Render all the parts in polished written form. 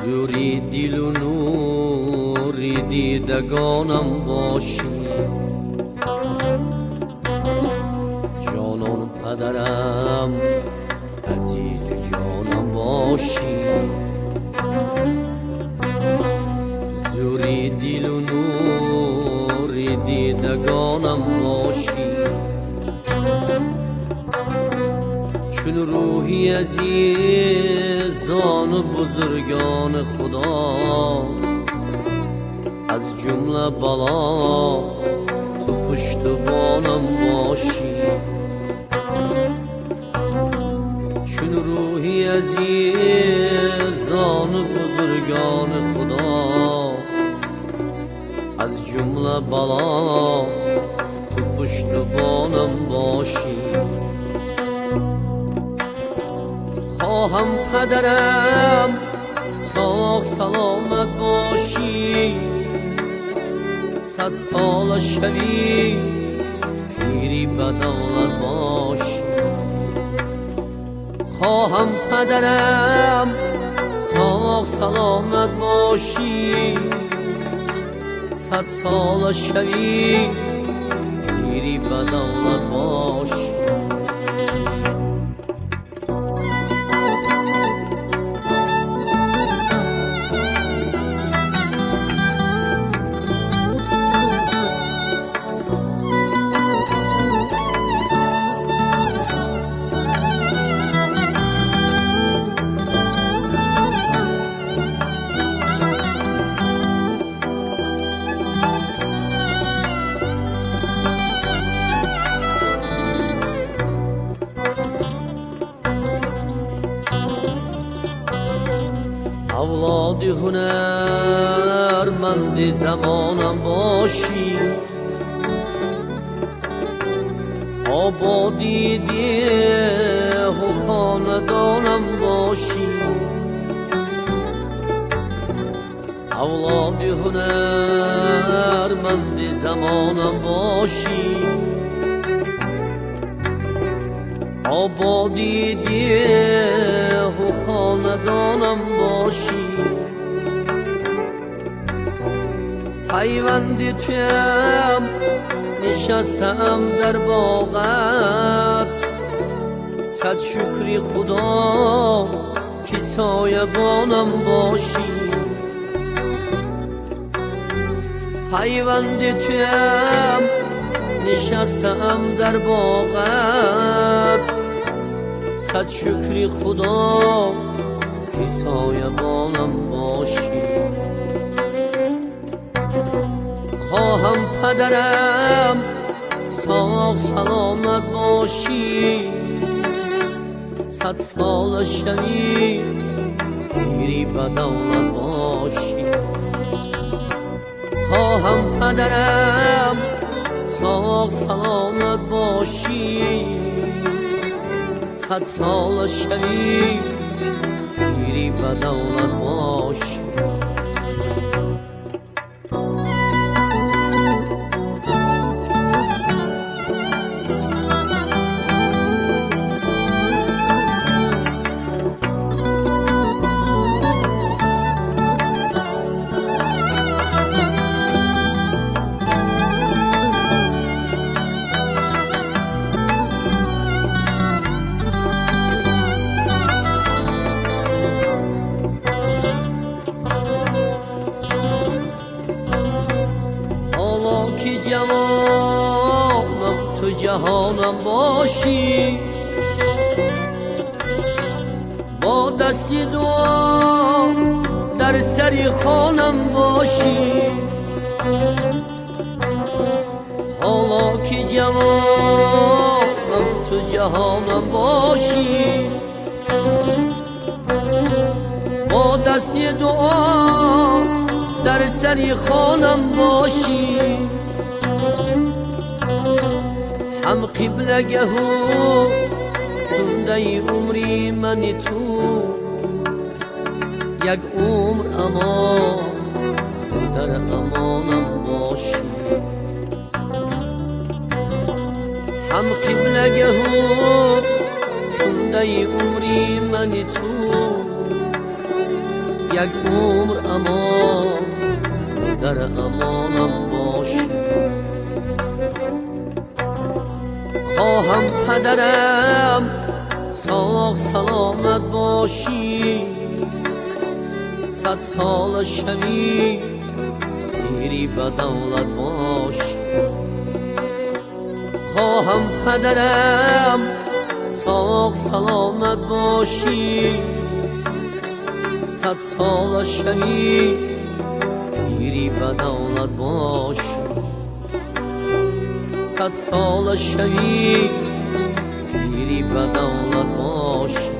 Зури дилу нури дидагонам бошӣ. Ҷонон падарам, азизу ҷонам бошӣ. Зури дилу нури дидагонам бошӣ. Чун рӯҳи азизону бузургони Худо, аз ҷумла бало ту пуштубонам бошӣ. Чун рӯҳи азизону бузургони Худо, аз ҷумла бало ту пуштубонам бошӣ. Хоҳам падарам соғ саломат бошӣ, сад сола шавӣ, пири ба давлат бошӣ. Хоҳам падарам соғ саломат бошӣ, сад сола шавӣ, пири ба давлат бошӣ. Авлоди ҳунарманди замонам бошӣ, ободи деҳу хонадонам бошӣ. Авлоди ҳунарманди замонам бошӣ, ободи деҳу хонадонам бошӣ. Пайванди туям нишастаам дар боғат, сад шукри Худо ки соябонам бошӣ. Пайванди туям нишастаам дар боғат, сад шукри Худо ки соябонам бошӣ. Хоҳам падарам соғ саломат бошӣ, сад сола шавӣ, пири ба давлат бошӣ. Хоҳам падарам соғ саломат бошӣ, сад сола шавӣ, пири ба давлат бошӣ. Ҳоло ки ҷавонам ту ҷаҳонам бошӣ, бо дасти дуо дар сари хонам бошӣ. Ҳоло ки ҷавонам ту ҷаҳонам бошӣ, бо дасти дуо дар сари хонам бошӣ. Ҳам қиблагаҳу хундаи умри мани ту, як умр амон дар амонам бошӣ. Ҳам қиблагаҳу хундаи умри мани ту, یک عمر امان در امانم باشی. خواهم پدرم ساق سلامت باشی، 100 سال شوی پیری به دولت باشی. خواهم پدرم ساق سلامت باشی، 100 سال شوی پیری به دولت باشی. 100 سال شوی پیری به دولت باشی.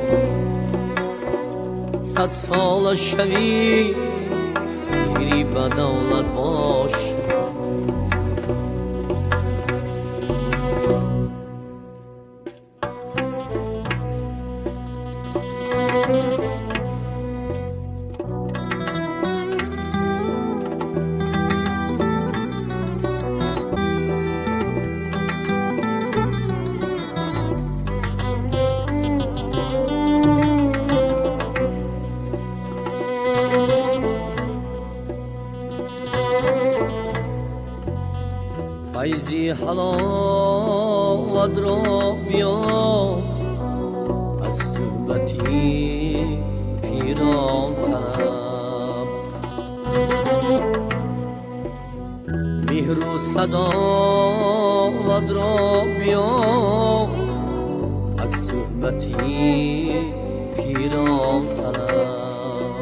100 سال شوی پیری به دولت باشی. فیضی حلاوت را بیا از صحبتی پیران طلب، مهر و صداقت را بیا از صحبتی پیران طلب،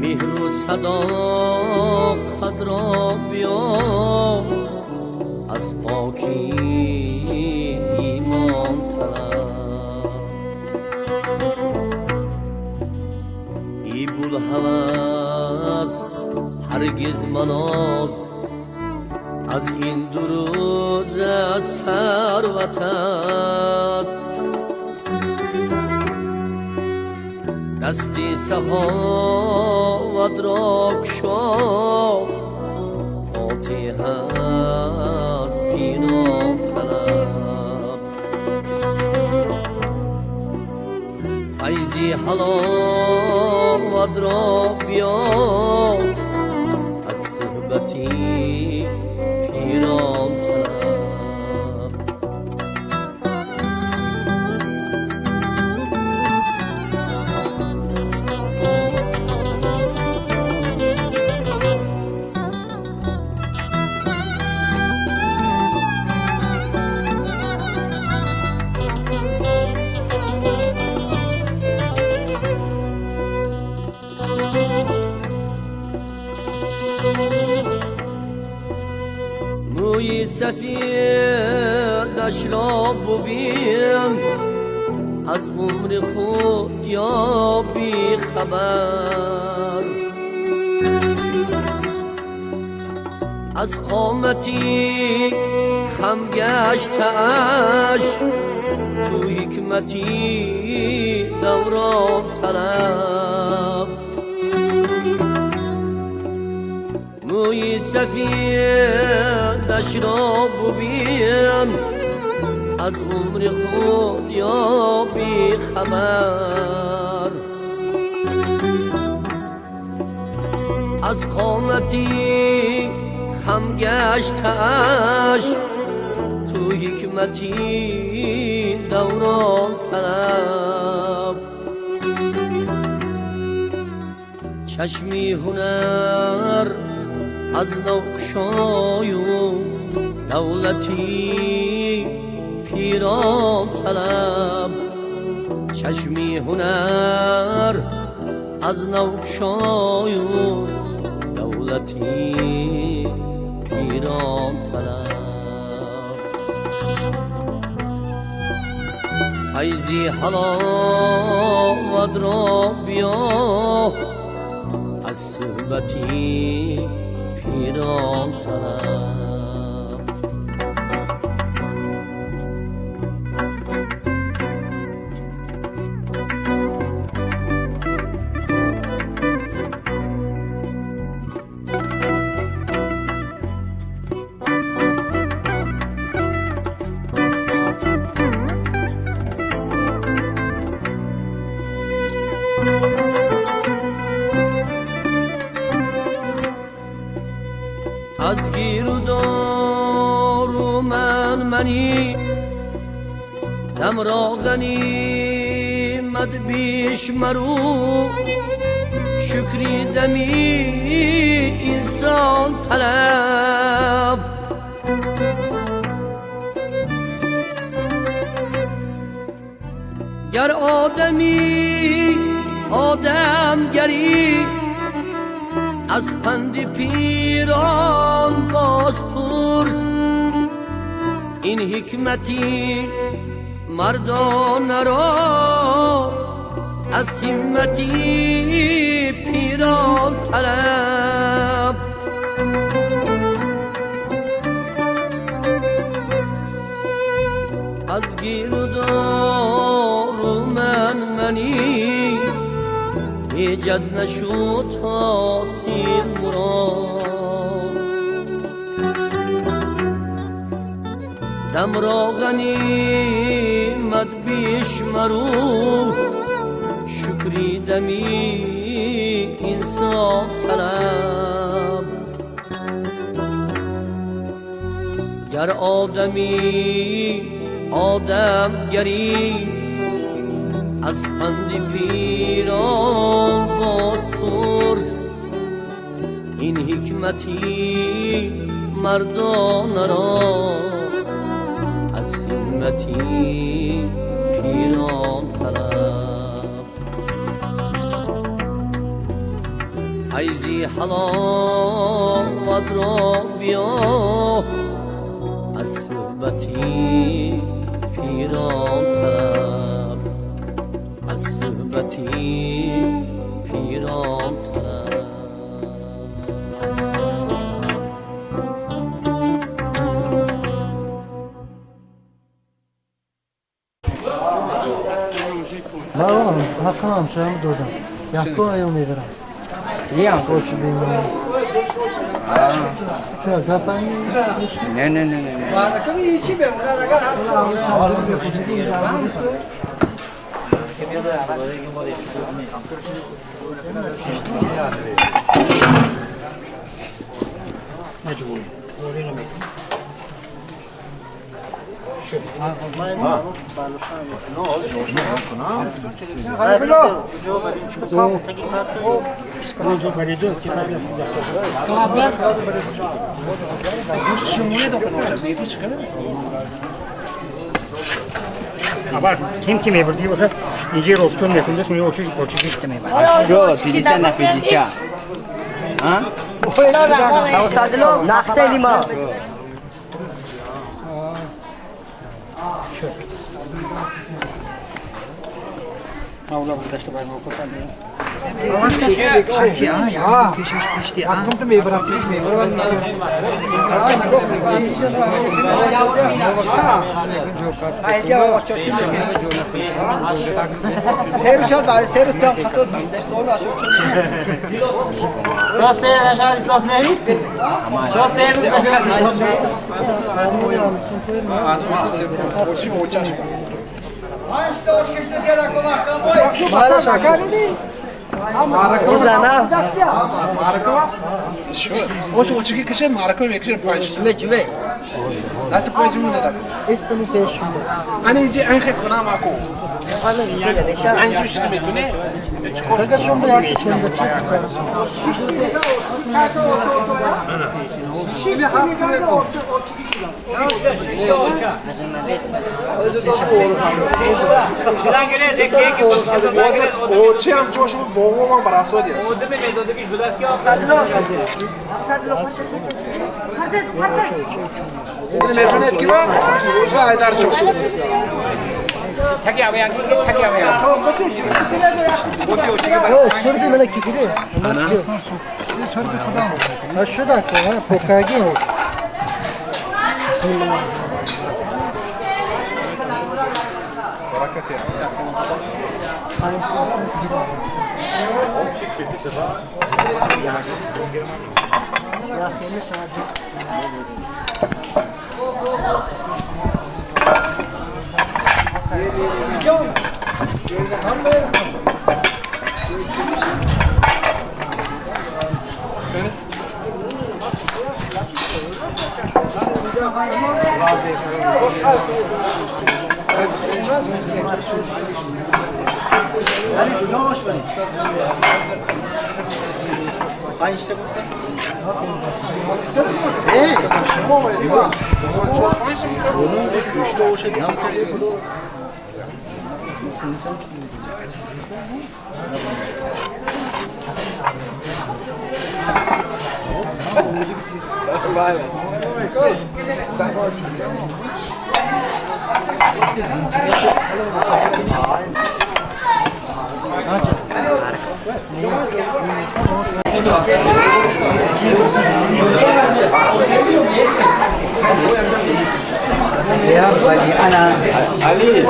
مهر و صداقت را بیا از پاکی ایمان طلب. ای بوالهوس هرگز مناز از این دو روز ثروتت، دستی سخاوت را گشا فاتحه از پیران طلب. فیضی حلاوت را بیا از صحبتی پیران طلب. موی سفیدش را ببین از عمر خود یا بی خبر، از قامتی خم گشتش تو حکمتی دوران طلب. موی سفیدش را ببین از عمر خود یا بی خبر، از قامتی خم گشتش تو حکمتی دوران طلب. چشمی هنر از نو گشای و دولتی پیران طلب، چشمی هنر از نو گشای و دولتی پیران طلب. فیضی حلاوت را بیا از صحبتی پیران طلب. از گیر و دار و من منی دم را غنیمت بیش مرو شکری دمی انسان طلب گر آدمی آدم گری از پند پیران باز پرس این حکمتی مردان را از همتی پیران طلب از گیر و دار و من منی ایجاد نشد حاصل مراد دم را غنیمت بیش مرو شکری دمی انسان طلب گر آدمی آدم گری از پند پیران باز پرس این حکمتی مردان را از همتی پیران طلب فیضی حلاوت را بیا از صحبتی پیران طلب از صحبتی پیران طلب من حقم همسایه‌مو دادم یکم ایو میبرم یه بیم چرا گپنی؟ نه نه نه نه Ким ки мебурди боша инҷи ротчун мекунда туни оши очи гишта мебарад. Шо, 50 на 50. А? Нахте лима. Маула гузашта бар мо кошам. Ҳарчи а як пешаш пишти а. Сурби мана кикиде. Сурби худам. А шуда ко, а покаги. يا بني انا علي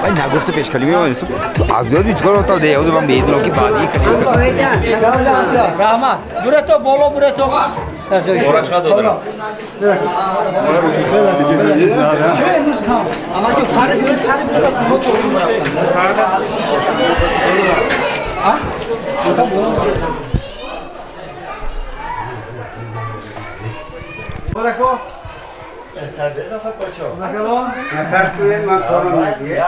भाई ना गुफ्त पेश खली हुई आज भी चुका होता है उस बम बेद लोग की बात ही खली Rahmat. Буре боло буре то. Ама чу фарқ نفس کنید من کارم نگیه.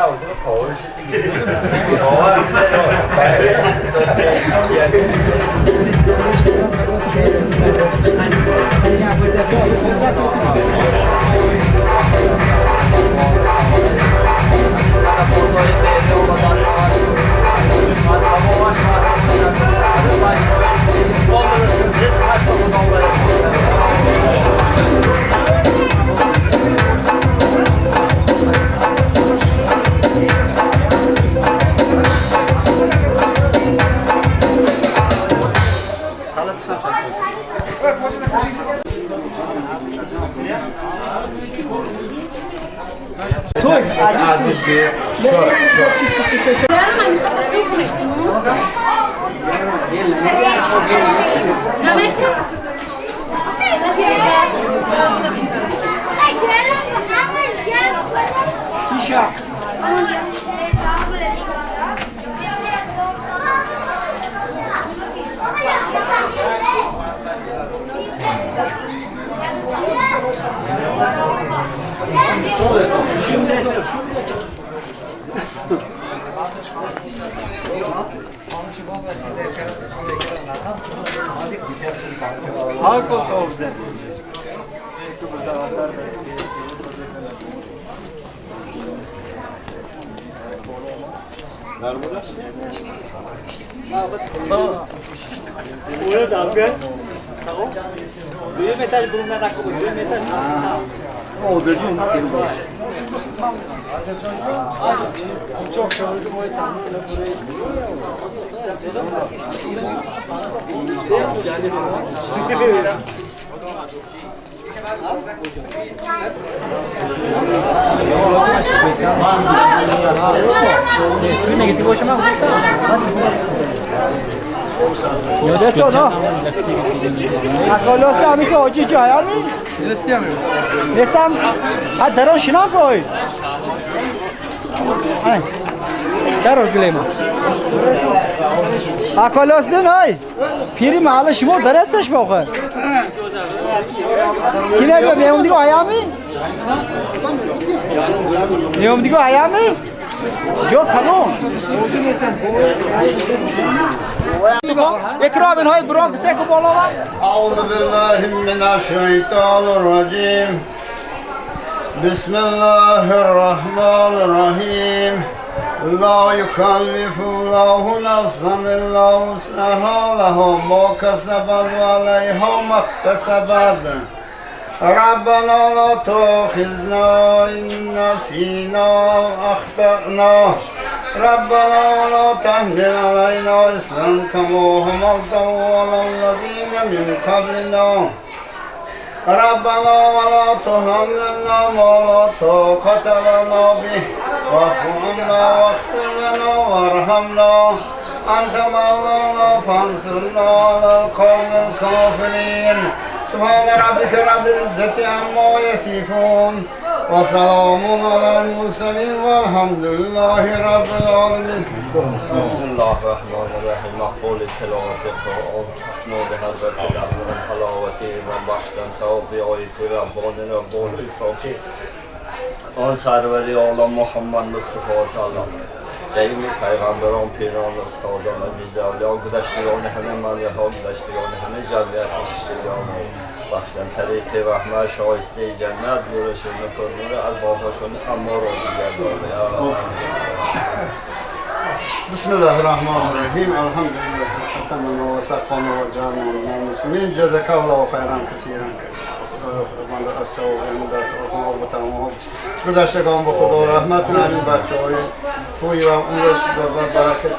پیری محل شما درد پیش باخه کی نگه میام دیگه آیامی میام دیگه آیامی جو کلون اکرام های برام سه کو بالا. اعوذ بالله من الشیطان الرجیم. بسم الله الرحمن الرحیم. لا يكلف الله نفسا إلا وسعها لها ما كسبت وعليها ما اكتسبت. ربنا لا تؤاخذنا إن نسينا أو أخطأنا. ربنا ولا تحمل علينا إصرا كما حملته على الذين من قبلنا. ربنا ولا تحملنا ما لا طاقة لنا به واعف عنا واغفر لنا وارحمنا أنت مولانا فانصرنا على القوم الكافرين. سبحان ربك رب العزة عما يصفون وسلام على المرسلين والحمد لله رب العالمين. بسم الله الرحمن الرحیم. مقبول تلاوت قرآن خوشنود حضرت رحمان حلاوت ایمان بخشدن ثواب آیت ربان ربان پاکی آن سروری عالم محمد مصطفی سلام دیم پیغمبران پیران استادان عزیز اولیا گذشتگان همه منها گذشتگان همه جمعیت اشتگان بخشدن طریق رحمت شایسته جنت نورشون پر نور البابهاشون اما را بگردانه. بسم الله الرحمن الرحیم. الحمد لله ختمنا و سقانا و جعلنا من المسلمین. جزاک الله خیرا کثیرا کثیرا. خدای خداوند از ثواب این دست ها و تمام گذشتگان به خدا رحمت کنه. این بچه های توی و عمرش به برکت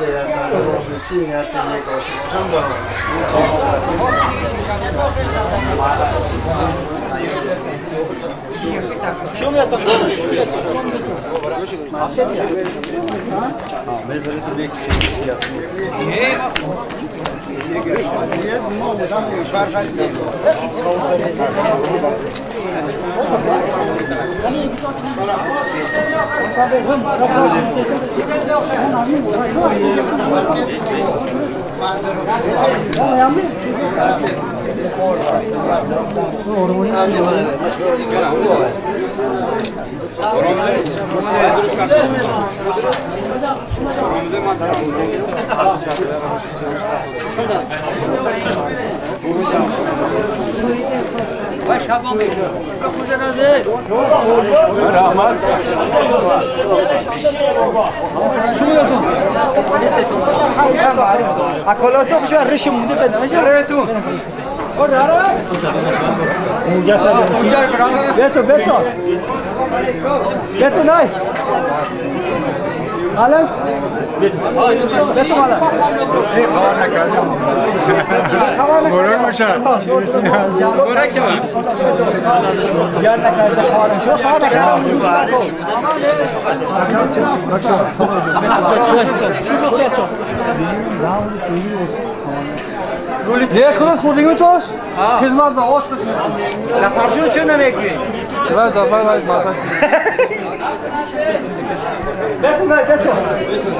باشون چی نیت نیک داشته باشن برای Beto, Beto. Beto, nay. Alem. Beto, alem. خبر نکردم. مبارک باشه. مبارک شما. یار نکرده خبر شو خبر نکرده. یه کنه خوردگی توش؟ خدمت به آش بسید. نفرجون چه نمیگی؟ باید باید باید باید. بتو بتو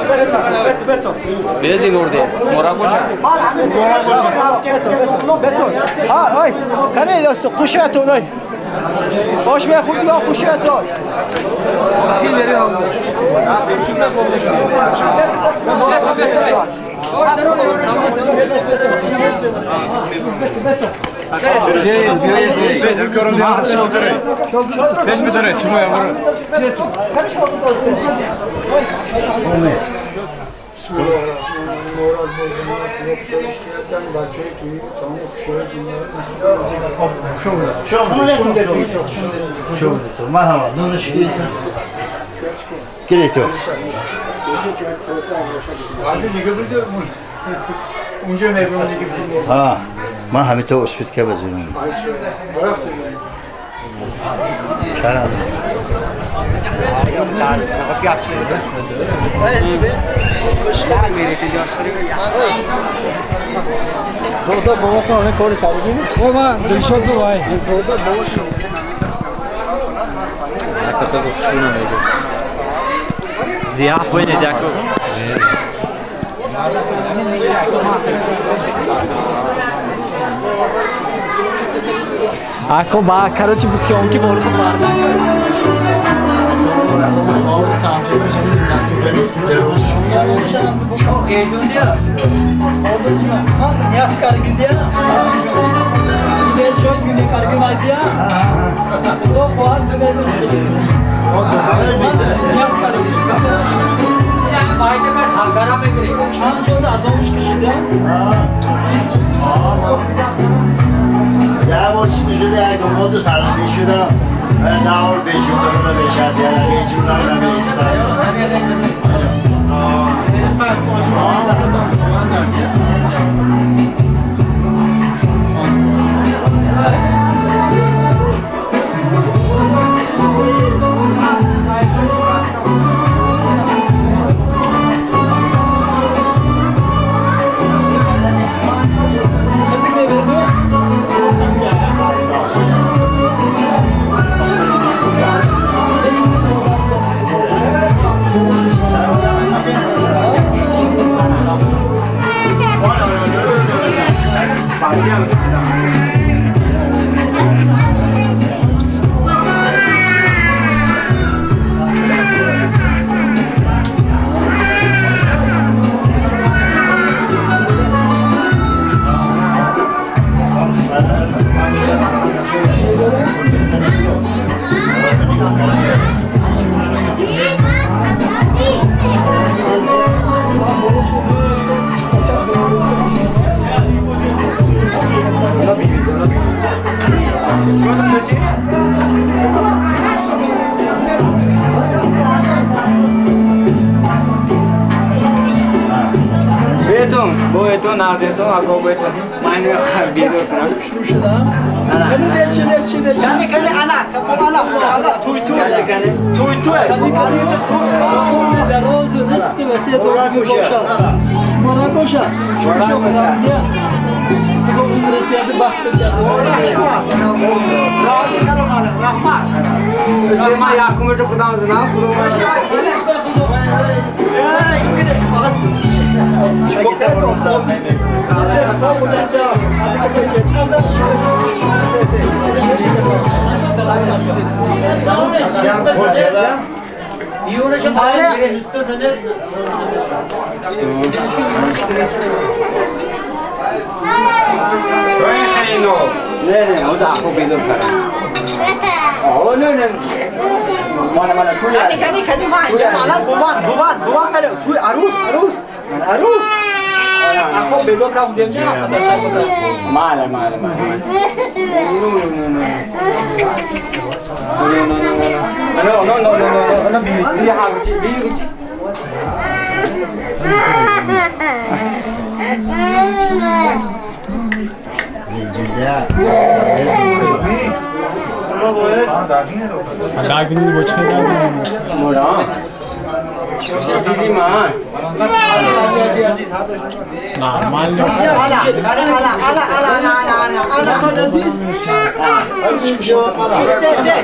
بتو بتو بتو. بیزی نورده. مورا باشه. بتو بتو. ها های. کنه دستو خوش بتو نای. خوش بیا خود بیا خوش بتو. مرحبا نورش گیری تو ها من همه تو اسپیت که بدونم چرا دو بابا کنه کاری کردی؟ او من دلشاد دو بای دو بابا زیاف وين داكو Ako ba, короче, съемки бору یه بار چی شده یک دنبال دو سرنده شدم ده بار بیجون دارم نمیشد یعنی بیجون دارم نمیشد. Бетон, назетон, аго бетон. Ман бедор кунам. Шурӯъ шудам. Кани дечи дечи дечи. Кани кани ана, ана, ана, туй туй. Туй туй. Кани кани туй. Дароз ризқи васеъ бошад. Муборак бошад. Шурӯъ шудам. Худо умрат диҳад, бахт диҳад. Раҳмат. Ман якумашо худам занам, худо маша. Не, не, ҳозир ахо бедор кардам. О, не, не. Мана, мана, туй. Кани, кани, кани, ман инҷа мана буван, буван, буван кани. Туй арӯс, арӯс, арӯс. Ахо бедор кардам, демҷа. Мала, мала, мала. Ну, ну, ну, ну. Ну, ну, ну, ну. Ну, ну, ну, ну, ну, ну, би, би, ха, гучи, би, гучи. Мора. Азизи ман. Ана, ана, ана, ана, ана, ана, ана. Азиз. Се, се.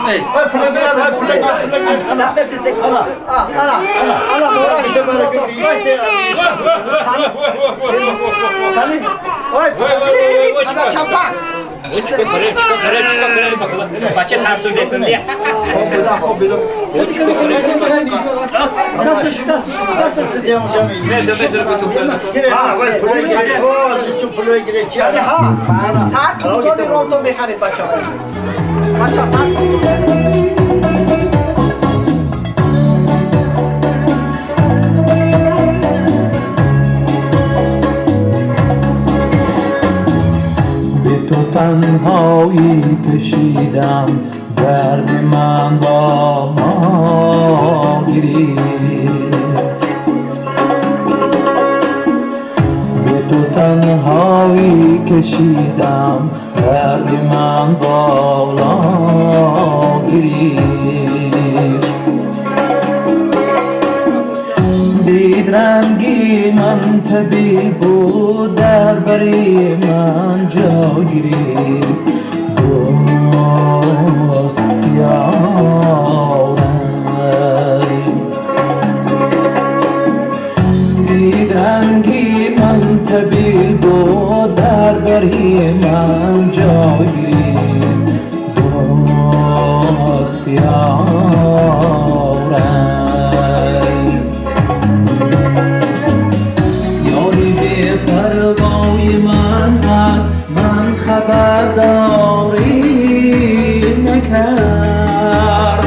Ай пулегар, ай пулегар, пулегар. Дастат се. Ана, ана, ана. Кани. Ой, ана чапа. Бача тарсу бетон. Дасташ, дасташ, дасташ. Ай пулегар, чун пулегар чи? Ҳа. Сар кунтони ролто мехаред бача. Бача сар кунтони. به تو تنهایی کشیدم درد من با ما گرفت به تو تنهایی کشیدم درد من بالا گرفت دید رنگی من طبیب بود در بری من جا گرفت دوست یارم دید رنگی من طبیب بود در بری من جا گرفت دوست یارم یاری به پروای من از من خبرداری نکرد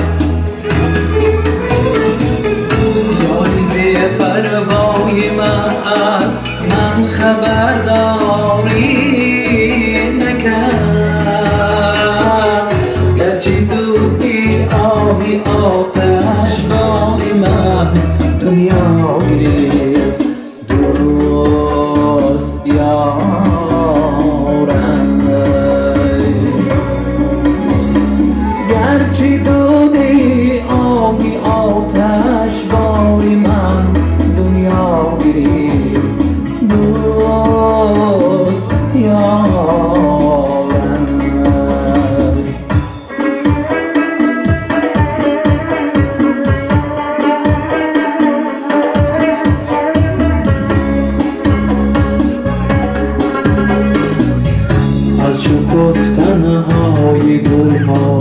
یاری به پروای من از من خبرداری نکرد گرچه دوی آهی آتش بار من دنیا گرفت دوست یارم گرچه دودی آهی آتش بار من دنیا گرفت دوست یارم از شکفتنهای گلها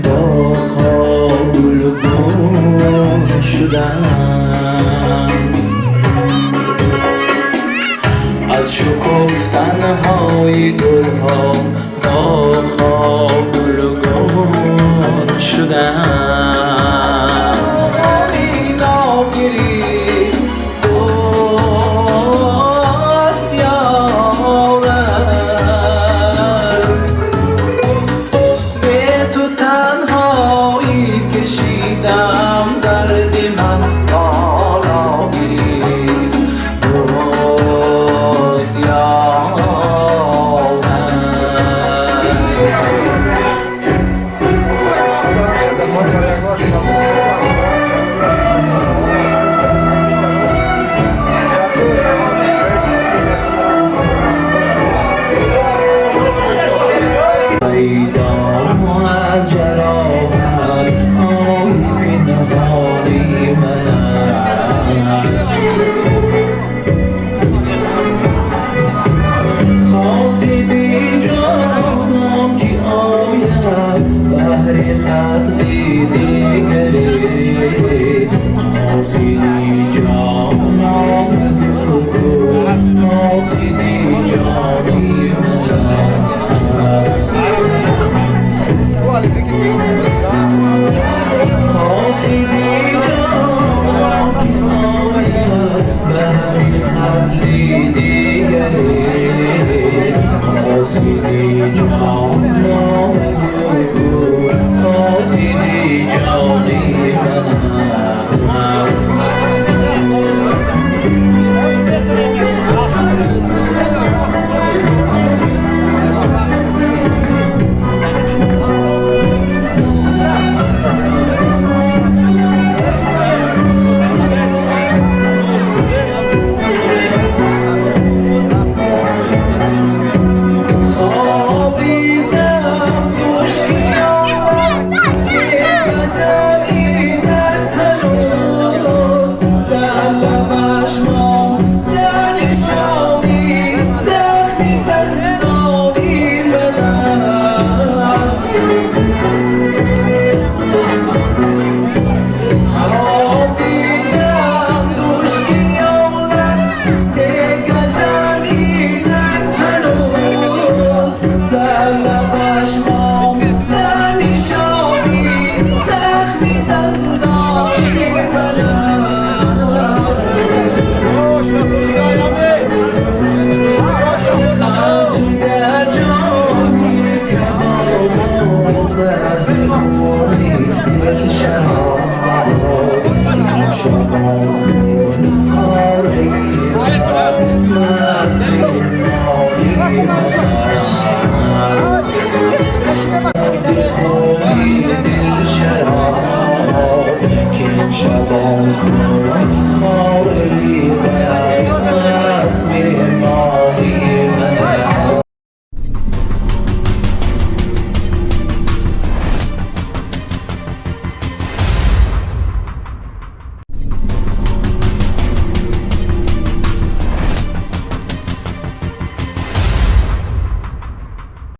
باغها گلگون شدند از شکفتنهای گلها باغها گلگون شدند مینا گرفت دوست یارم به تو تنهایی کشیدم درد من بالا گرفت دوست